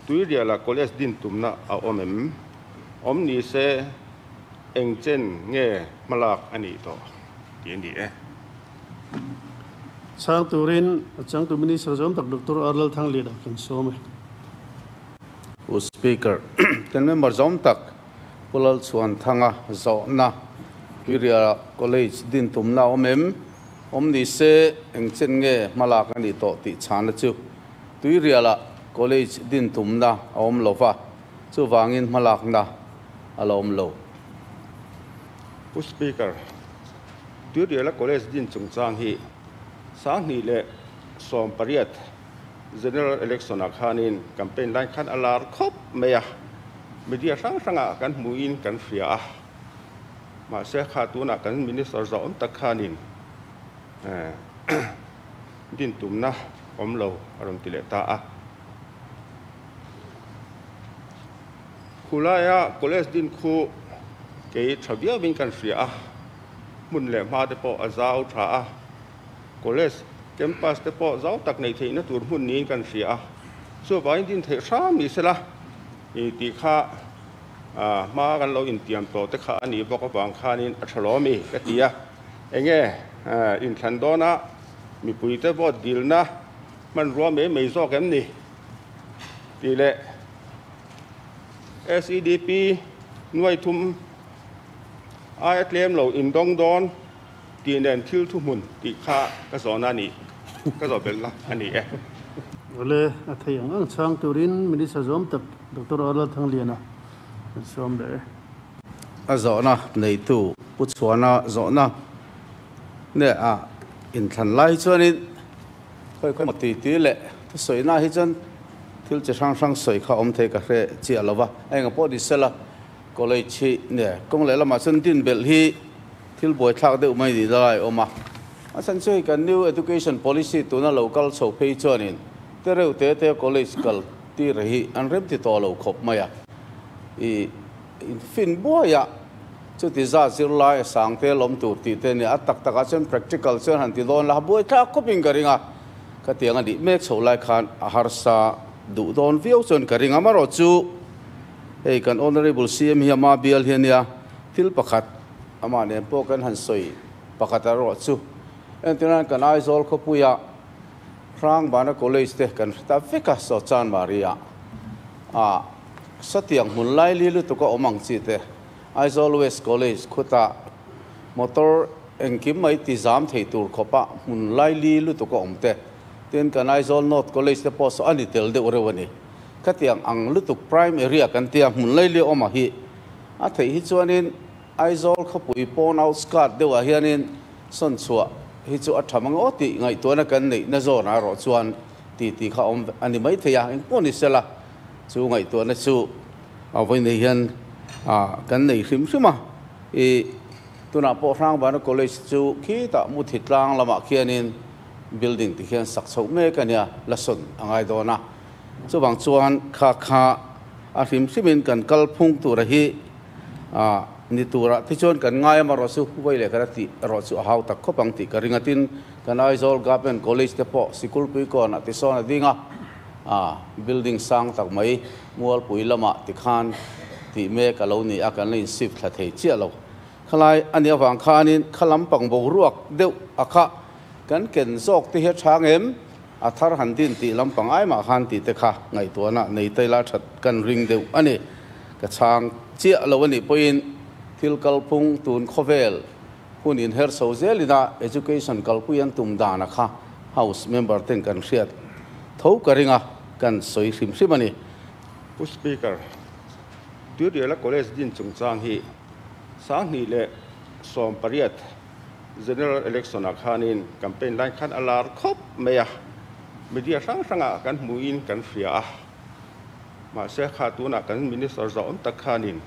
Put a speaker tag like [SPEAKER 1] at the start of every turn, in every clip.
[SPEAKER 1] Tuiriala College din tumna a awm em? Awm ni se eng chen nge hmalak a nih tawh tih a ni e.
[SPEAKER 2] Chhang turin a changtu Minister zawm tak Doctor R Lalthangliana kan sawm e.
[SPEAKER 3] Pu Speaker, kan member zawm tak Pu Lalchhuanthanga zawhna Tuiriala College din tumna a awm em? Awm ni se eng chen nge hmalak a nih tawh tih chhana chu Tuiriala College din tumna a awm lo va, chuvangin hmalakna a la awm lo.
[SPEAKER 1] Pu Speaker, Tuiriala College din chungchang hi 2018 General Election ah khanin campaign lai khan a lar khawp mai a, media hrang hrangah kan hmuhin kan hria a, mahse kha tunah kan Minister zawh awm tak khanin din tumna awm lo a rawn ti leh ta a. Khulaia college din khu kei tha viauin kan hria a, hmun leh hma te pawh a zau tha a, college campus te pawh zau tak neih theihna tur hmun niin kan hria a, chuvangin din theih hram ni sela tih kha hma kan lo intiam tawh te kha a nih bawk avang khanin a tha lo ami ka ti a, enge inthlan dawna Mipuite vote dilna hmanrua mai mai zawk em ni? Tih leh SEDP nuai thum aia tlem lo indawng dawn tih nen thil thuhmun tih kha ka zawhna a ni, ka zawh belhna a ni e.
[SPEAKER 2] Awle, a thei ang ang chhang turin Minister zawm tak Doctor R Lalthangliana kan sawm leh e.
[SPEAKER 3] A zawhna neitu Pu Chhuana zawhna Nge a inthlan lai hi chuanin khawi khawi maw tui tui leh thusawi hi chuan thil chi hrang hrang sawi kha awm thei ka hre chiah lo va, a enga pawh ni sela college hi nge kawng leh lamah chuan din belh hi thil buaithlak deuh mai ni lai a awm a, a chhan chu hei kan new education policy tuna lo kal chho phei chuanin te reuh te te college kal tir hi an rem ti tawh lo khawp mai a, ih. Fin buaia chuti zat zirlai a sang te lawm tur tih te nia, a tak takah chuan practical chuan han ti dawn la, buai thlak khawpin ka ring a, ka tiang a nih mek chho lai khan a harsa duh dawn viau chuan ka ring a, amarawh chu hei kan Honourable CM hi ama bial hi a nia, thil pakhat amah nen pawh kan han sawi pakhat erawh chu entirnan kan Aizawl khawpuia Hrangbana College te kan hre ta vek a, Sawchan Maria ah. Satiang hmun lai li lutuk a awm ang chi te, Aizawl West College khutah motor engkim mai ti zam thei tur khawpa hmun lai li lutuk a awm te, tin kan Aizawl North College te pawh saw a ni tel deuh reuh a ni. Khatiang ang lutuk prime area kan tia hmun lai li awm a hi a theih hi chuanin Aizawl khawpui pawn outskirt deuhah hianin sawn chhuah hi chu a tha mang aw tih ngaihtuahna kan neihna zawnah erawh chuan ti ti kha awm a ni maithei a, engpawh ni sela. Chu ngaihtuahna chu a vawi hian kan nei hrim hrim a, i tunah pawh Hrangbana College chu khitah Muthi tlang lamah khianin building ti khian sak chhoh mek a nia, la sawn a ngai dawn a. Chuvang chuan kha kha a hrim hrimin kan kal phung tura hi ni turah te chuan kan ngai amarawh chu vawi leh khat a tih erawh chu a hau tak khawp ang tih ka ring a, tin kan Aizawl Government College te pawh Sikulpui kawnah tisawn a ding a. A building sang tak mai Mualpui lamah tikhan tih mek a lo ni a, kan la in shift thla thei chiah lo. Khalai a nih avang khanin kha lampang boruak deuh a kha kan ken zawk te hi a tha ngem? A thar han din tih lampang ai mah khan tih te kha ngaihtuahna nei ta ila that kan ring deuh a ni. Ka chhang chiah lo a nih pawhin thil kalphung tun khawvel hun inher chho zelina education kalpui an tum dan a kha House member ten kan hriat tho ka ring a, kan sawi hrim hrim a ni.
[SPEAKER 1] Pu Speaker, Tuiriala College din chungchang hi 2018 General Election ah khanin campaign lai khan a lar khawp mai a, media hrang hrangah kan hmuhin kan hria a, mahse kha tunah kan Minister zawh awm tak khanin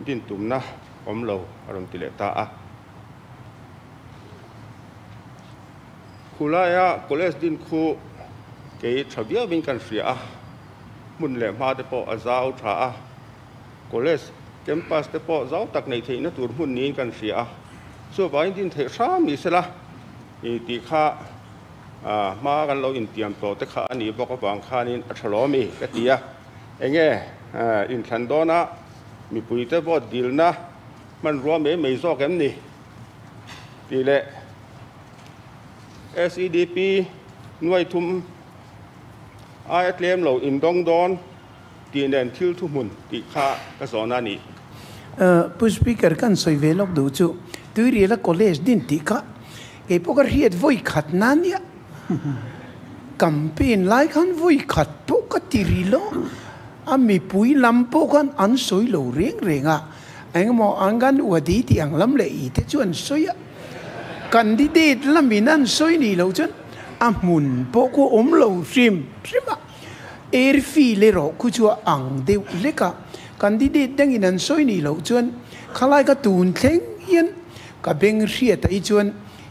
[SPEAKER 1] din tumna awm lo a rawn ti leh ta a. Khulaia college din khu kei tha viauin kan hria a, hmun leh hma te pawh a zau tha a, college campus te pawh zau tak neih theihna tur hmun niin kan hria a, chuvangin din theih hram ni sela tih kha Hma kan lo intiam tawh te kha a nih bawk avang khanin a tha lawm i ka ti a. Enge inthlan dawna mipuite vote dilna hmanrua mai mai zawk em ni? Tih leh SEDP nuai thum aia tlem lo indawng dawn tih nen thil thuhmun tih kha ka zawhna a ni.
[SPEAKER 4] Pu Speaker, kan sawi ve lawk duh chu Tuiriala College din tih kha kei pawh ka hriat vawi khat na nia. Campaign lai khan vawi khat pawh ka ti ri lo. A mipui lam pawh khan an sawi lo reng reng a. Engemaw Anganwadi tih ang lam leh i te chu an sawi a. Candidate lamin an sawi nih loh chuan a hmun pawh khu awm lo hrim hrim a. Airfield erawh khu chu a ang deuh hlek a, candidate dangin an sawi nih loh chuan khalai ka tun thleng hian ka beng hriat ah hi chuan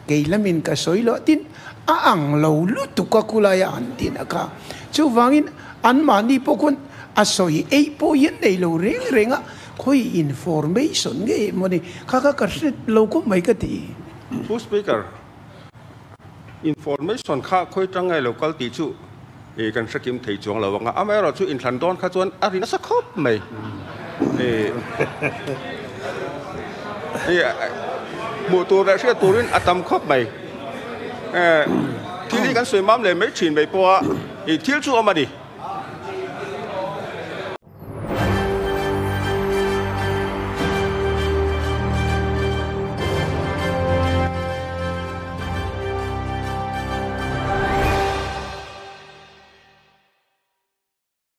[SPEAKER 4] kei lamin ka sawi loh tin a ang lo lutuk a khulai a an tin a kha. Chuvangin anmahni pawh khuan a sawi eih pawh hian nei lo reng reng a, khawi information nge mawni kha kha ka hre lo khawp mai ka ti.
[SPEAKER 1] Pu Speaker, Information kha khawi tang ngai lo kal tih chu i kan hre kim thei chuang lo ang a, amaherawh chu inthlan dawn kha chuan a ri nasa khawp mai. I hmuh tur leh hriat turin a tam khawp mai. Thil hi kan sawi mam leh mai thin mai pawh a, i thil chu awm a ni.